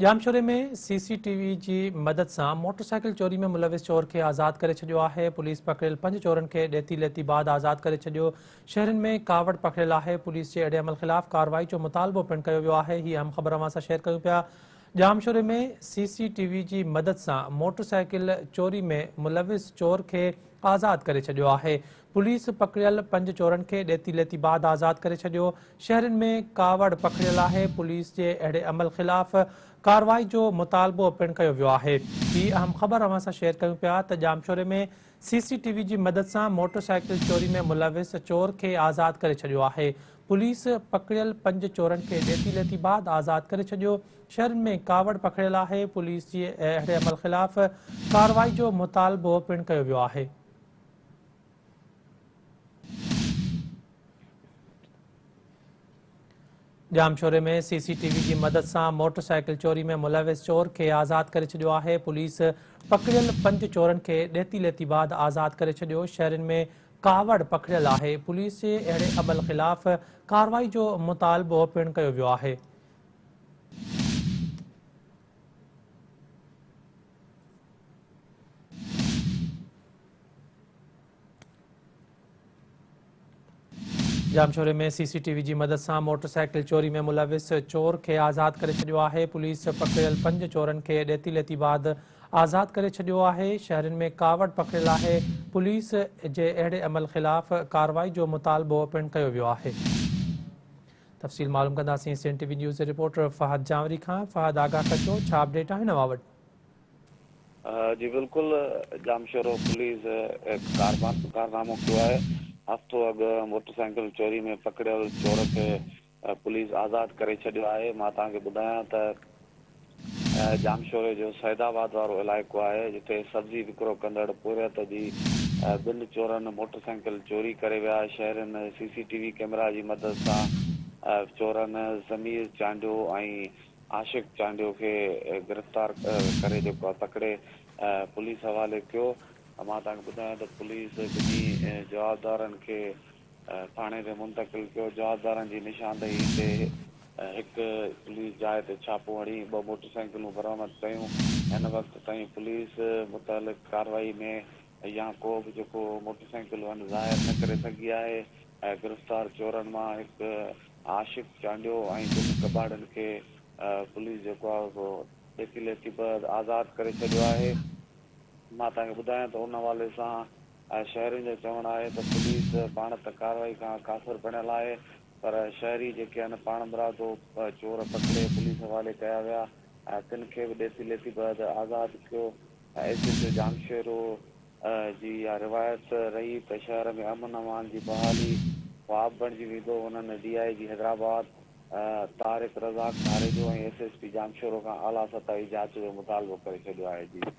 ڄامشوري ۾ سي سي ٽي وي جي مدد سان موٽرسائيڪل چوري ۾ ملوث چور کي آزاد ڪري ڇڏيو آهي. پوليس پڪڙيل پنج چورن کي ڏيتي ليتي بعد آزاد ڪري ڇڏيو. شهرين ۾ ڪاوڙ پکڙيل آهي. پوليس جي اهڙي عمل خلاف ڪارروائي جو مطالبو پڻ ڪيو ويو آهي. هي اهم خبر اوهان سان شيئر ڪيون پيا. ڄامشوري ۾ سي سي ٽي وي جي مدد سان موٽرسائيڪل چوري ۾ ملوث چور کي آزاد ڪري ڇڏيو آهي. پوليس پڪڙيل پنج چورن کي ڏيتي ليتي بعد آزاد ڪري ڇڏيو. شهرين ۾ ڪاوڙ پکڙيل آهي. پوليس جي اهڙي عمل خلاف ڪارروائي جو مطالبو پڻ ڪيو ويو آهي. هي اهم خبر اوهان سان شيئر ڪيون پيا ته ڄامشوري ۾ سي سي ٽي وي جي مدد سان موٽر سائيڪل چوري ۾ ملوث چور کي آزاد ڪري ڇڏيو آهي. پوليس پڪڙيل پنج چورن کي ڏيتي ليتي بعد آزاد ڪري ڇڏيو. شهرين ۾ ڪاوڙ پکڙيل آهي. پوليس جي اهڙي عمل خلاف ڪارروائي جو مطالبو پڻ ڪيو ويو آهي. ڄامشوري ۾ سي سي ٽي وي جي مدد سان موٽر سائيڪل چوري ۾ ملوث چور کي آزاد ڪري ڇڏيو آهي. پوليس پڪڙيل پنج چورن کي ڏيتي ليتي بعد آزاد ڪري ڇڏيو. شهرين ۾ ڪاوڙ پکڙيل آهي. پوليس جي اهڙي عمل خلاف ڪارروائي جو مطالبو پڻ ڪيو ويو آهي. ڄامشوري ۾ سي سي ٽي وي جي مدد سان موٽر سائيڪل چوري ۾ ملوث چور کي آزاد ڪري ڇڏيو آهي. پوليس پڪڙيل پنج چورن کي ڏيتي ليتي بعد آزاد ڪري ڇڏيو آهي. شهرين ۾ ڪاوڙ پکڙيل آهي. پوليس جي اهڙي عمل خلاف ڪارروائي جو مطالبو پڻ ڪيو ويو آهي. تفصيل معلوم ڪنداسين سين ٽي وي نيوز جي رپورٽر فهد جانوري کان. فهد آگاهه ڪجو ڇا اپڊيٽ آهن اوهان وٽ؟ جي بلڪل ڄامشورو پوليس هڪ ڪارنامو ڪيو آهي هفتو اڳ موٽر سائيڪل چوري ۾ پڪڙيل چور کي پوليس آزاد ڪري ڇڏيو آهي مان توهان کي ٻڌايان ته ڄامشوري جو سيد آباد وارو علائقو آهي جتي سبزي وڪرو ڪندڙ پورهيت جي ٻن چورن موٽر سائيڪل چوري ڪري ويا، شهرين سي سي ٽي وي ڪئميرا جي مدد سان چورن ضمير چانڊيو ۽ عاشق چانڊيو کي گرفتار ڪري جيڪو آهي پڪڙي پوليس حوالي ڪيو، مان توهان کي ٻڌايان ته پوليس ٻنهي جوابدارن کي ٿاڻي تي منتقل ڪيو، جوابدارن جي نشاندهي تي هڪ پوليس جاء تي ڇاپو هڻي ٻه موٽرسائيڪلون برآمد ڪيون، هن وقت تائين پوليس متعلق ڪارروائي ۾ يا ڪو به جيڪو موٽرسائيڪلون آهن ظاهر نه ڪري سگهي آهي، گرفتار چورن مان هڪ عاشق چانڊيو ۽ ٻن ڪٻاڙين کي پوليس جيڪو آهي سو ڏيتي ليتي بعد آزاد ڪري ڇڏيو آهي. مان توهان کي ٻڌايان ته ان حوالي سان شهرين جو چوڻ آهي ته پوليس پاڻ ته ڪارروائي کان قاصر بڻيل آهي پر شهري جيڪي آهن پاڻمرادو چور پڪڙي پوليس حوالي ڪيا ويا تن کي به ڏيتي ليتي بعد آزاد ڪيو ايس ايچ او ڄامشورو جي اها روايت رهي ته شهر ۾ امن امان جي بحالي خواب بڻجي ويندو انهن D I G Hyderabad Tariq Razzaq Dharejo ۽ S S P Jamshoro کان اعليٰ سطحي جاچ جو مطالبو ڪري ڇڏيو آهي جي.